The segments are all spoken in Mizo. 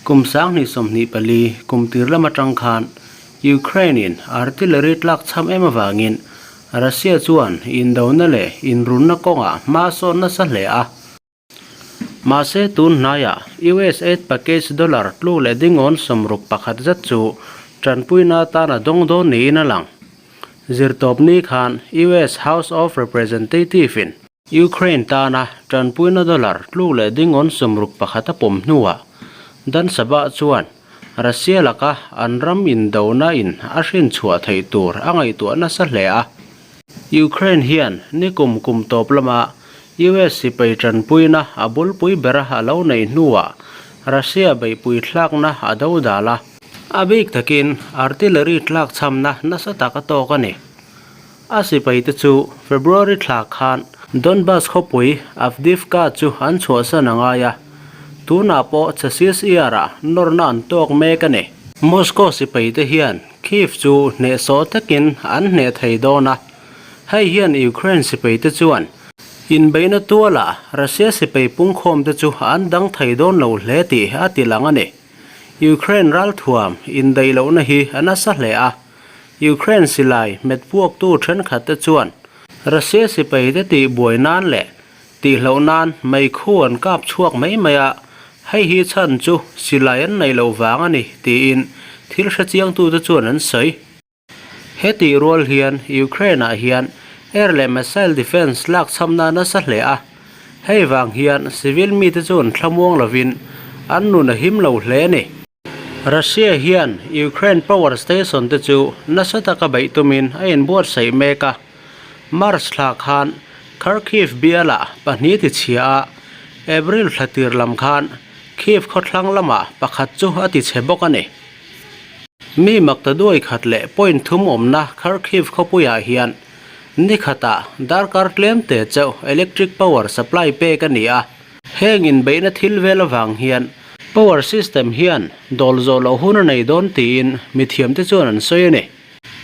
Kum 2024 kum tir lam atang khan Ukraine-in artillery tlak chham em avangin Russia chuan indona leh inrunna kawngah hma sawn nasa hle a. Mahse tun hnaiah US aid package dollar tluk leh dingawn 61 zet chu tanpuina atan a dawng dawn niin a lang. Zirtawpni khan US House of Representative-in Ukraine tana tanpuina dollar tluk leh dingawn 61 a pawm hnuah Dan Sabah chuan Russia laka an ram indona in a hrinchhuah theih tur a ngaihtuah nasa hle a. Ukraine hian nikum kum tawp lama US sipai tanpuina a bulpui bera a lo neih hnuah Russia beihpui thlakna a do dal a. A bik takin artillery tlak chhamna nasa tak a tawk a ni. A sipaite chu February thla khan Donbas khawpui Avdiivka chu an chhuahsan a ngai a, tunah pawh Chasiv-Yar-ah nawrna an tawk mek a ni. Moscow sipaite hian Kyiv chu hnehsawh takin an hneh thei dawn a, hei hian Ukraine sipaite chuan inbeihna tualah Russia sipai pungkhawmte chu an dang thei dawn lo hle tih a ti lang a ni. Ukraine ralthuam indaih lohna hi a nasa hle a, Ukraine silai hmet puaktu thenkhatte chuan Russia sipaite tihbuai nan leh tihloh nan meikhu an kap chhuak mai mai a, hei hi chhan chu silai an neih loh vang a ni tiin thil hrechiangtute chuan an sawi. Hetih rual hian Ukraine-ah hian air leh missile defence lak chhamna nasa hle a, hei vang hian civil mite chuan thlamuang lovin an nun a him lo hle a ni. Russia hian Ukraine power station te chu nasa taka beih tumin a inbuatsaih mek a, March thla khan Kharkiv bialah pahnih ti chhia a, April thla tir lam khan Kyiv khawthlang lamah pakhat chu a ti chhe bawk a ni. Mi makta duai khat leh point thum awmna Kharkiv khawpuiah hian ni khatah darkar tlem te chauh electric power supply pek a ni a, heng inbeihna thil vel avang hian power system hian dawl zawh loh hun a nei dawn tiin mithiamte chuan an sawi a ni.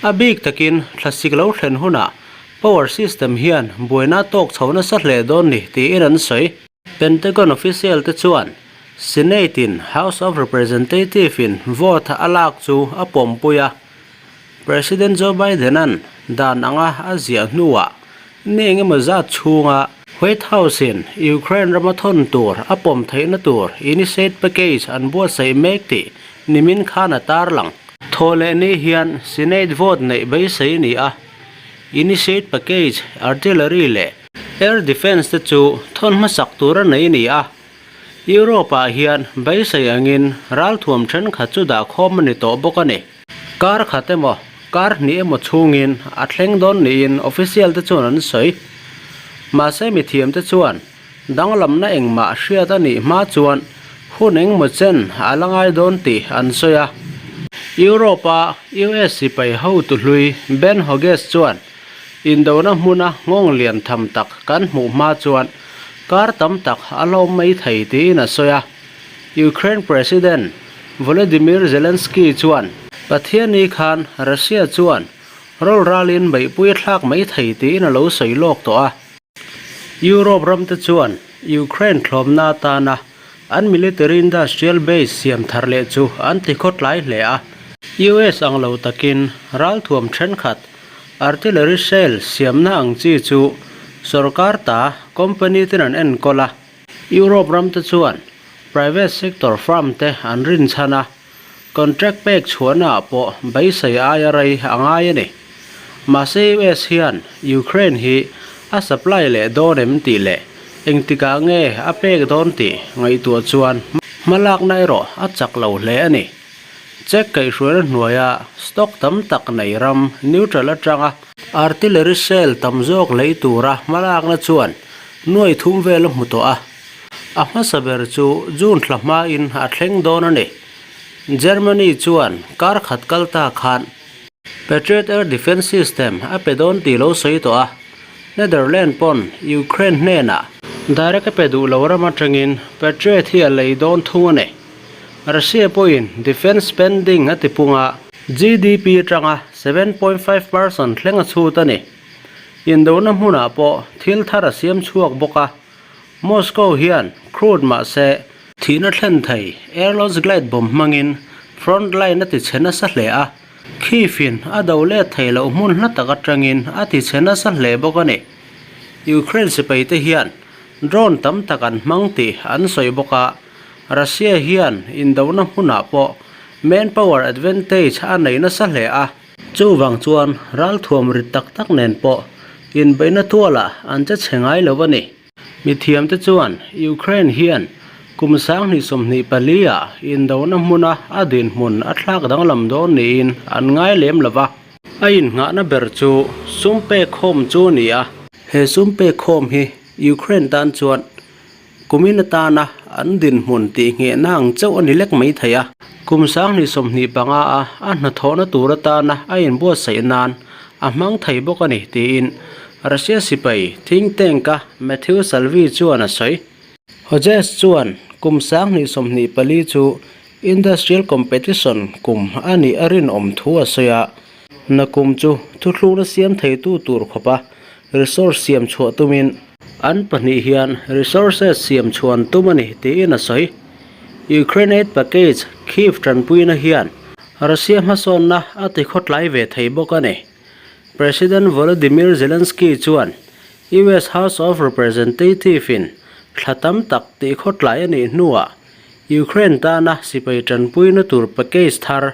A bik takin thlasik lo thlen hunah power system hian buaina tawk chho nasa hle dawn ni tiin an sawi. Pentagon official te chuan Senate in House of Representative in vote a lak chu a pawmpui a, President Joe Biden-a'n dan anga a ziah hnuah ni engemaw zat chhunga White House in Ukraine rama thawn tur a pawm theihna tur Initiate Package an buatsaih mek tih nimin khan a tarlang. Thawhleh ni hian Senate vote neih beisei a ni a, Initiate Package, Artillery leh Air Defence te chu thawn hmasak tur a nei a ni a. Europe-ah hian beisei angin ralthuam thenkhat chu dahkhawm a ni tawh bawk a ni. Kar khat emaw, kar hnih emaw chhungin a thleng dawn niin official te chuan an sawi. Mahse mithiamte chuan danglamna engmah hriat a nih hma chuan hun engmaw chen a la ngai dawn tih an sawi a. Europe-a US sipai hotu hlui Ben Hodges chuan Indona hmuna nghawng lian tham tak kan hmuh hma chuan kar tam tak a hlawm mai thei tiin a sawi a. Ukraine President Volodymyr Zelensky chuan Pathianni khan Russia chuan rawlralin beihpui a thlak mai thei tiin a lo sawi lawk tawh a. Europe ramte chuan Ukraine thlawmna atana an military industrial base siam thar leh chu an ti khawtlai hle a. US ang lo takin ralthuam thenkhat Artillery shell siamna ang chi chu sorkar ta company ten an enkawl a, Europe ram te chuan private sector firm te an rinchhan a, contract pek chhuahna ah pawh beisei aia rei a ngai a ni. Mahse US hian Ukraine hi a supply leh dawn em tih leh engtikah nge a pek dawn tih ngaihtuah chuan hmalakna erawh a chak lo hle a ni. Czech kaihhruaina hnuaia stock tam tak nei ram neutral atanga artillery shell tam zawk lei tura hmalakna chuan nuai thum vel a hmu tawh a. A hmasa ber chu June thla hmain a thleng dawn a ni. Germany chuan kar khat kal ta khan Patriot air defence system a pe dawn tih lo sawi tawh a. Netherlands pawn Ukraine hnenah direct a pe duh lo ram atangin Patriot hi a lei dawn thung a ni. Russia pawhin defence spending a tipung a, GDP atanga 7.5% thleng a chhut a ni. Indona hmunah pawh thil thar a siam chhuak bawk a, Moscow hian crude mahse. Thihna thlen thei air launch glide bomb hmangin front line a tichhe nasa hle a, Kyiv-in a do let thei loh hmun hla tak atangin a tichhe nasa hle bawk a ni. Ukraine sipai te hian drone tam tak an hmang tih an sawi bawk a, Russia hian indona hmunah pawh manpower advantage a nei nasa hle a. Chuvang chuan ralthuam rit tak tak nen pawh inbeihna tualah an che chhe ngai lo a ni. Mithiamte chuan Ukraine hian kum 2024 ah indona hmuna a dinhmun a thlak danglam dawn niin an ngai lem lo va. A innghahna ber chu sum pek khawm chu a ni a. He sum pek khawm hi Ukraine tan chuan kumin atana an dinhmun tihnghehna ang chauh a ni lek mai thei a. Kum 2025 a a hnathawhna tur atana a inbuatsaih nan a hmang thei bawk a ni tiin Russia sipai think tank-a Matthew Salvi chuan a sawi. Hodges chuan kum 2024 chu industrial competition kum a nih a rinawm thu a sawi a, nakum chu thuthlukna siam theitu tur khawpa resource siam chhuah tumin an pahnih hian resources siam chhuan tum a ni tiin a sawi. Ukraine aid package Kyiv tanpuina hian Russia hmasawnna a tikhawtlai ve thei bawk a ni. President Volodymyr Zelensky chuan US House of Representative-in thla tam tak tihkhawtlai a nih hnuah Ukraine tana sipai tanpuina tur package thar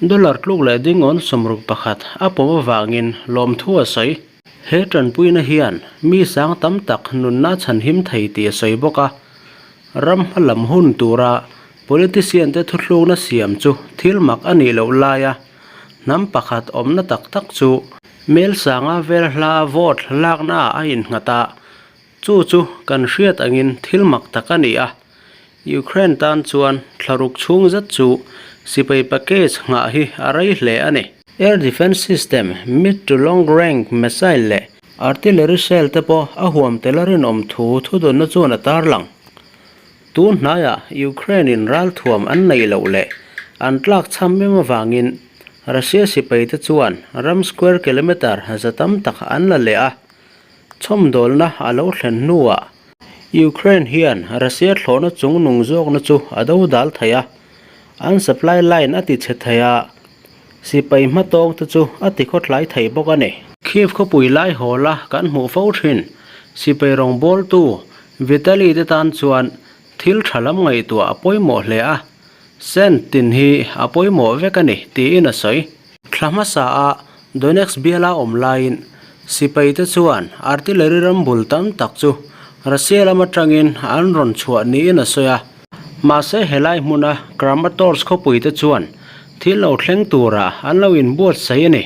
dollar tluk leh dingawn 61 a pawm avangin lawmthu a sawi. He tanpuina hian mi sang tam tak nunna chhanhim thei tih a sawi bawk a, ram hmalam hun tura politician-te thuthlukna siam chu thil mak a nih loh laia Hnam pakhat awmna tak tak chu Melsanga vel hla vote laknaah a innghat a, chu chu kan hriat angin thil mak tak a ni a. Ukraine tan chuan thlaruk chhung zet chu sipai package nghah hi a rei hle a ni. Air defence system, mid to long range missile leh artillery shell te pawh a huam tel a rinawm thu thudawnna chuan a tarlang. Tun hnaiah Ukraine-in ralthuam an neih loh leh an tlak chham em avangin Russia sipaite chuan ram square kilometre za tam tak an la leh a, chhawmdawlna a lo thlen hnuah Ukraine hian Russia thlawhna chung nung zawkna chu a do dal thei a, an supply line a ti chhe thei a, sipai hmatawng te chu a ti khawtlai thei bawk a ni. Kyiv khawpui lai hawla kan hmuh fo thin sipai rawngbawltu Vitaly te tan chuan thil tha lam ngaihtuah a pawimawh hle a, cent tin hi a pawimawh vek a ni tiin a sawi. Thla hmasa a Donetsk biala awm laiin sipai te chuan artillery ram bul tam tak chu Russia lam atangin an rawn chhuah niin a sawi a. Mahse helai hmuna Kramatorsk khawpui te chuan thil lo thleng turah an lo inbuatsaih a ni.